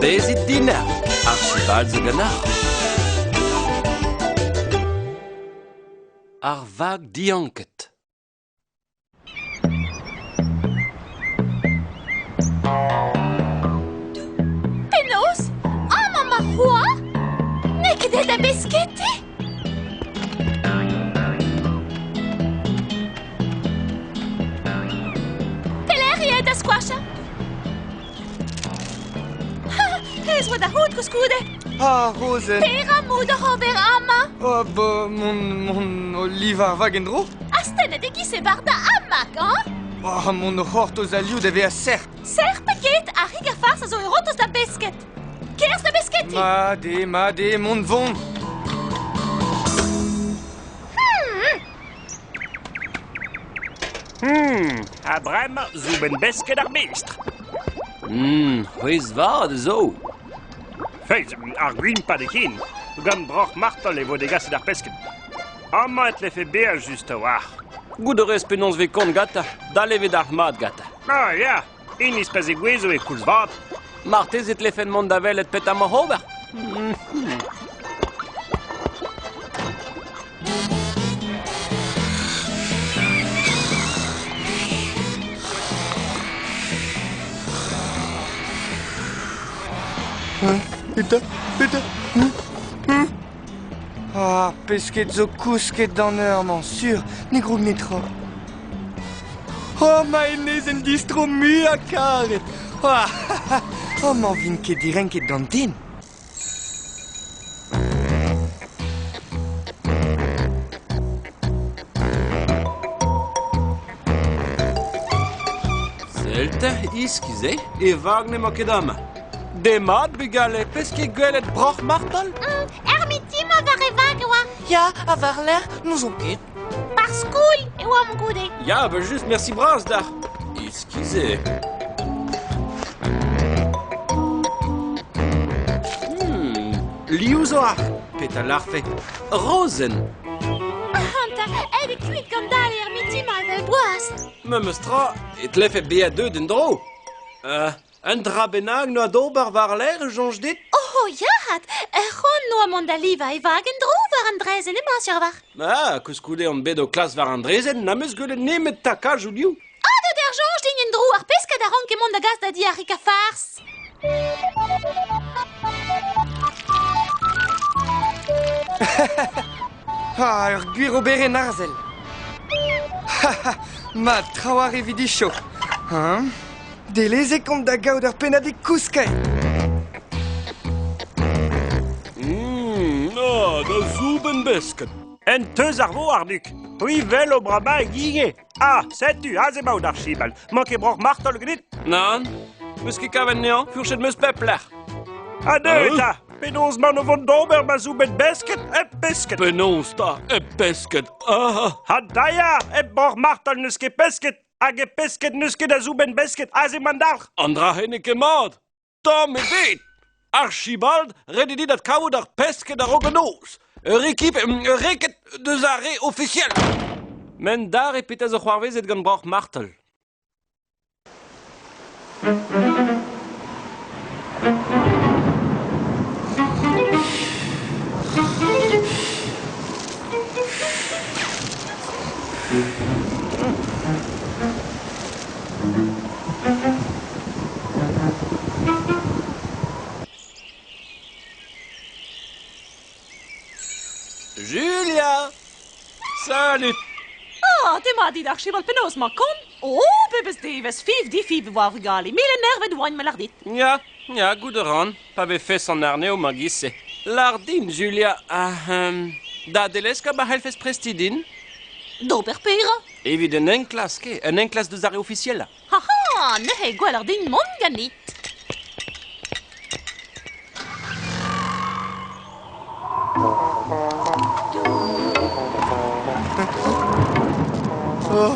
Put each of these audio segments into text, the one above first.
Bezit dinec'h, Archibald zo ganeoc'h. Ar vag dianket. Penaos Amañ ma c'hoar N'eo ket aet da besketiñ Pelec'h eo aet da skoachañ Ez oa da c'hoût koulskoude Ah, Rozenn Petra 'maout oc'h ober amañ Oh, bah, mon, mon o livañ ar vag en-dro Astennet e-giz e-bar da hamac, hañ Oh, mont o c'hortoz al liv da vezañ sec'h Sec'h pe get, ar rig a fars a zo erotos da besked Kerzh da besketiñ Mat eo, mat eo, mont vont Hmm, ha bremañ soubenn besked ar mestr. C'hwezh vat a zo. Feiz, ar gwin pa d'eo ken. Gant broc'h martol e vo degaset ar pesked. Amañ e tlefe bezañ just a-walc'h. Goût a rez penaos 'vez kont gantañ, dal e vez dalc'hmat gantañ. Ah ya, hennezh pa zegouezho e koulz vat. Marteze e tlefen mont da welet petra 'mañ ober. Petra Petra Ah, pesked zo kousket d'an eur-mañ, sur, ne groug netra. Oh, ma enezenn distro muiañ-karet Ah, amañ 'vin ket direnket gant den. Sell 'ta, iskis eo, e vag n'emañ ket amañ. Demat, bugale, peus ket gwelet broc'h Martol? Er mitin-mañ war e vag e oa. Ya, ha war-lerc'h, n'ouzon ket. Ar skol e oamp goude. Ya, ba just merci bras dac'h. Iskis eo. Liv zo ar petra 'lârfe? Rozenn. Ac'hanta, aet eo kuit gant dale er mitin-mañ evel boaz. Memes tra, e tlefe bezañ deuet en-dro. Un dra bennak 'noa d'ober war-lerc'h, soñj dit? Oh ya, c'hoant 'noa mont da livañ e vag en-dro war an draezhenn emañ sur war. Ah, koulskoude on bet o klask war an draezhenn, n'am eus gwelet nemet takajoù liv. Ah, deut eo ar soñj din en-dro ar pesked a ranke mont da gas da di ar Rikafars. Ah, ur gwir oberenn arzel. Mat, trawalc'h evit icho. Hein? Dellezek on da gaout ur pennadig kouskaet. Ah, da soubenn besked. En teuz ar vo, Arnuk. C'hwi 'wel o bravañ ivez. Ah, setu, aze emaout, Archibald. Mañ ket broc'h martol ganit? Nann, 'meus ket kavet anezhañ, furchet 'meus pep lec'h. Ha deuet 'ta Penaos 'maon o vont d'ober ma soubenn besked hep pesked? Penaos 'ta, hep pesked? Ah! Ha da ya, hep broc'h martol n'eus ket pesked. Hag e pesked n'eus ket a soubenn besked, aze 'mañ an dalc'h. An dra-se n'eo ket mat. Tamm ebet! Archibald, ret eo dit adkavout ar pesked a-raok an noz. Ur ekip, ur reked deus ar re ofisiel. Men dare petra zo c'hoarvezet gant broc'h Martel. Julia Salut Ah, demat dit Archibald penaos 'mañ kont? Oh, pebezh devezh, fiv difiv e oa ar vugale, mil enervet oaint ma lâr dit. Ya, ya, goût a ran, pa vefes an arnev ma giz-se. Lâr din, Julia, ah, da deleskañ ma c'hellfes prestiñ din? D'ober pera? Evit un enklask eo, un enklask deus ar re ofisielañ. Ha ha, neuze gwelloc'h din mont ganit. Oh,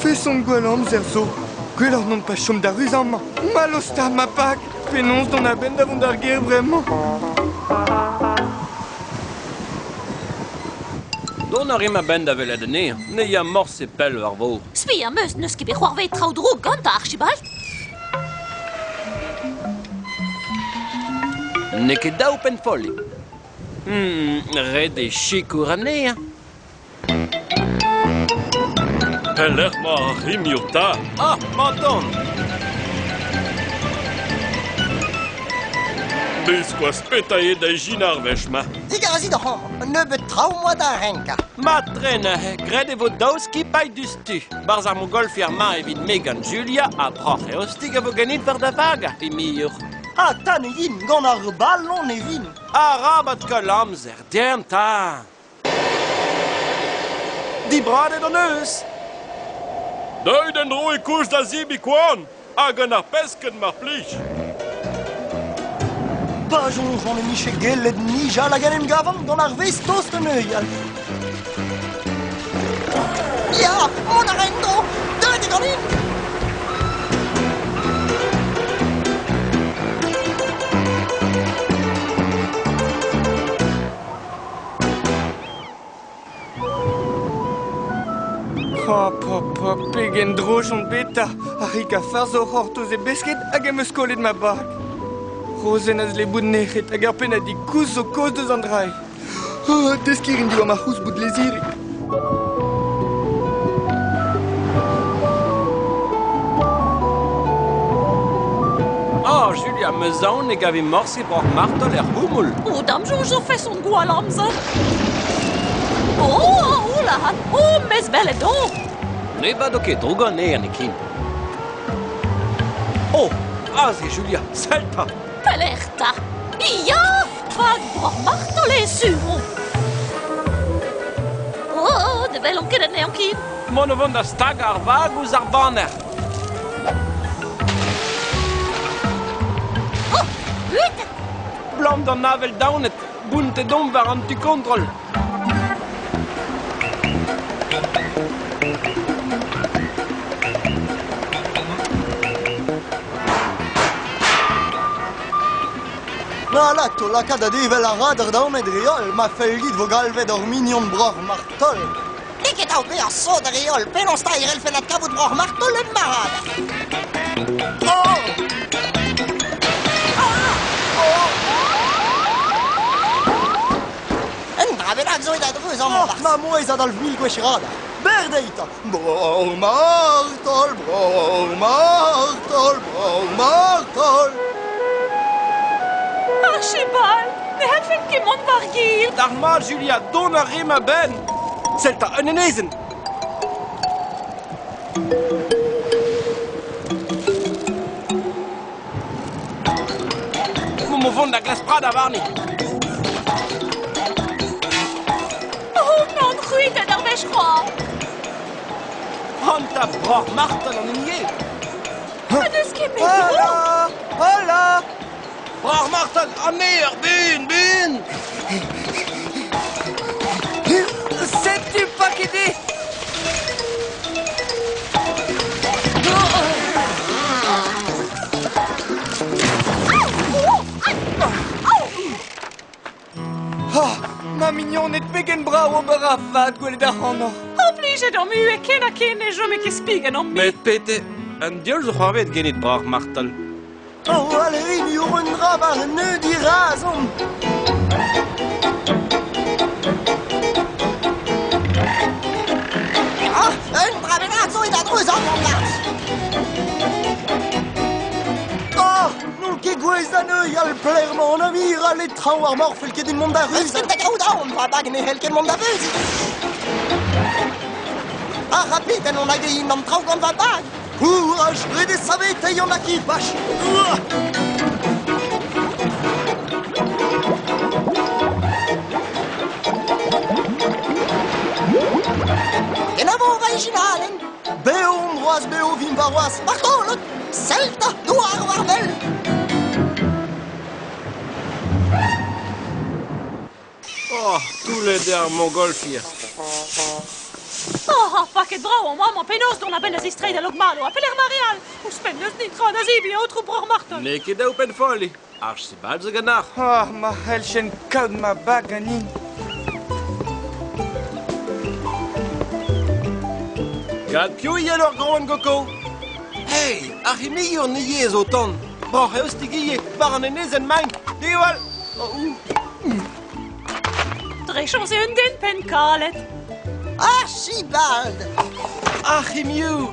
feson gwall amzer zo. Gwelloc'h non pas chom da ruzañ amañ. Mallozh 'ta, ma bag! Penaos dont a-benn da vont d'ar gêr bremañ? Dont Dont a rimp a-benn da welet anezhañ. Ne ya morse pell war vor. Spi am eus n'eus ket bet c'hoarvezet traoù drouk gantañ, Archibald. N'eo ket dav pennfolliñ. Ret eo sikour anezhañ. Pelec'h 'mañ ar c'hrimiour 'ta? Ah, 'mañ dont! Biskoazh petra eo da ijinañ ar wech-mañ? Digasit ac'hanomp un nebeud traoù 'moa da renkañ. Mat-tre neuze, graet e vo daou skipailh diouzhtu. Barzh ar mogolfier-mañ evit me gant Julia ha broc'h eostig a vo ganit war da vag, ar pimiour. Ha ta ne yin, gant ar ballon e vin. Arabat koll amzer, deomp 'ta! Dibradet hon eus. Deuit en-dro e koulz da zebriñ koan ha gant ar pesked mar plij. Pa soñjan em bije gellet nijal hag en em gavan gant ar vezh tost un neuial. Ya, mont a ra en-dro, deuet eo ganin! Hop, hop, hop, pegen droch on bet 'ta! Ar c'hig a farz o c'hortoz e besked hag em eus kollet ma bag. Rozenn a zle bout nec'het hag ar pennadig koulz zo kaoz deus an dra-se. Oh, deskiñ 'rin diwar ma c'houst bout lezirek. Oh, Julia, 'm eus aon ne gavi morse broc'h martol er c'houmoul. Oh, da'm soñj zo feson gwall amzer. Oh, oula, oh, mes welet on. Ne bado ket droug anezhañ n'eo ken. Oh, aze, Julia, sell 'ta. Pelec'h 'ta? Ya, Bag broc'h martol eo sur. Oh, ne welomp ket anezhañ ken. Mont o vont da stagañ ar vag ouzh ar banner. Oh, buet! Blam d'an avel daonet, bountet omp war an tu kontrol. Na lak o lakaat da devel ar radar daonet re-holl ma fell dit vo galvet hor mignon broc'h Martol. N'eo ket dav bezañ sot re-holl, penaos 'ta e c'hellfen adkavout broc'h Martol en ma radar? Oh! Un dra bennak zo aet a-dreuz amañ Oh, ma mouezh a dalv mil gwech radar. Berr dezhi 'ta! Broc'h Martol, broc'h Martol, broc'h Martol! Archibald, ne c'hellfen ket mont war-gil. D'ar mat, Julia, dont a rimp a-benn. Sell 'ta, un enezenn. Emaomp o vont da glask pradañ warni. Oh nann, c'hwitet ar wech c'hoazh. Hanta broc'h Martin an hini eo. Ha n'eus ket bet Hola! Hola! Broc'h Martin, ha me ur bun, bun! Setu paket eo! Ah, ma mignoned, pegen brav ober a vad gwelet ac'hanoc'h. Oblijet omp ivez ken ha ken ne chome ket spig ennomp. Met pete, un diaoul zo c'hoarvezet ganit broc'h Martel. Oh, Valérie, un dra war un neud dirazon. Ah, un dra bennak zo aet a-dreuz amañ 'barzh. Ah, n'on ket gouez da neuial pelec'h-mañ an amiral e traoñ ar mor fell ket din mont da Eus ket da gaout aon, va bag ne c'hell ket mont da veuziñ. Ar rapiden on hag e in an traoù gant va bag. Courage, ret eo saveteiñ an akipaj. Kenavo va ijinadenn. Bev on c'hoazh, bev vin warc'hoazh. Martolod, sell 'ta, douar war wel. Oh, toullet eo ar moñgolfier. Oh, ha paket brav omp amañ penaos dont a-benn da zistreiñ da Lokmalo ha pelec'h 'ma re all? Ouzhpenn n'eus netra da zebriñ, aotrou Broc'h Martol. N'eo ket dav pennfolliñ. Archibald zo ganeoc'h. Ah, ma c'helljen kaout ma bag ganin. Gant piv e yelo ar groen goko? Hey, ar c'himiour ne yezh o tont. Broc'h eostig ivez, war an enezenn maint. Diwall! Oh, ouh. Dre chañs eo un den penn kalet. Archibald! Ar c'himiour!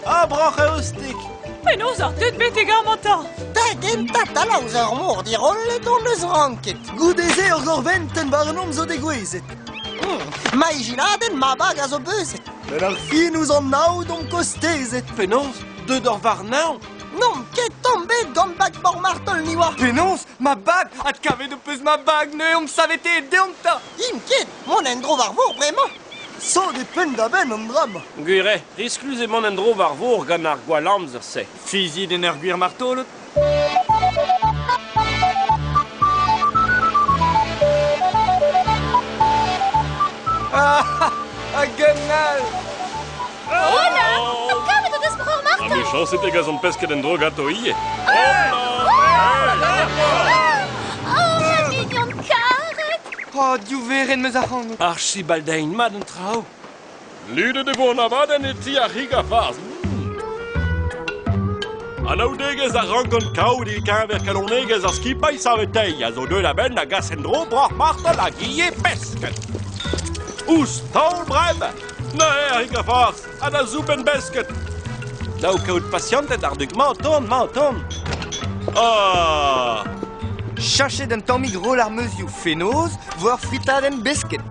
Ah, broc'h eostig! Penaos oc'h deuet betek amañ 'ta? Da gentañ talaoz ar mor dirollet hon eus ranket. Goude-se ur gorventenn warnomp zo degouezhet. Ma ijinadenn, ma bag a zo beuzet. Met ar fin ouzh an aod omp kostezet. Penaos? Deuet oc'h warnañ? N'omp ket tamm bet gant bag Bormartol ni oa. Penaos? Ma bag! Adkavet ho peus ma bag, neuze omp saveteet deomp 'ta! Int ket, mont en-dro war vor bremañ. Sot eo penn-da-benn an dra-mañ. Gwir eo, risklus eo mont en-dro war vor gant ar gwall amzer-se. Fiziit en ur gwir martolod. Ah, hag un all! Hola! Adkavet o deus breur Ha Martin! mechañs e tegas an pesked en-dro ganto ivez. Oh, ma mignon karet! Oh, div verenn 'm eus ac'hanout. Archibaldein mat an traoù. Lidet e vo an abadenn e ti ar c'hig ha farz. Anaoudegezh a rankan kaout e-keñver kalonegezh ar skipailh saveteiñ a zo deuet a-benn da gas en-dro broc'h Martel hag ivez pesked. Ouzh taol bremañ, neuze ar c'hig ha farz ha da soubenn besked. Dav kaout pasianted ar dug-mañ o tont, mañ o tont. Ah! Cheñchet un tammig roll ar meuzioù fenoz 'vo ur fritadenn besked.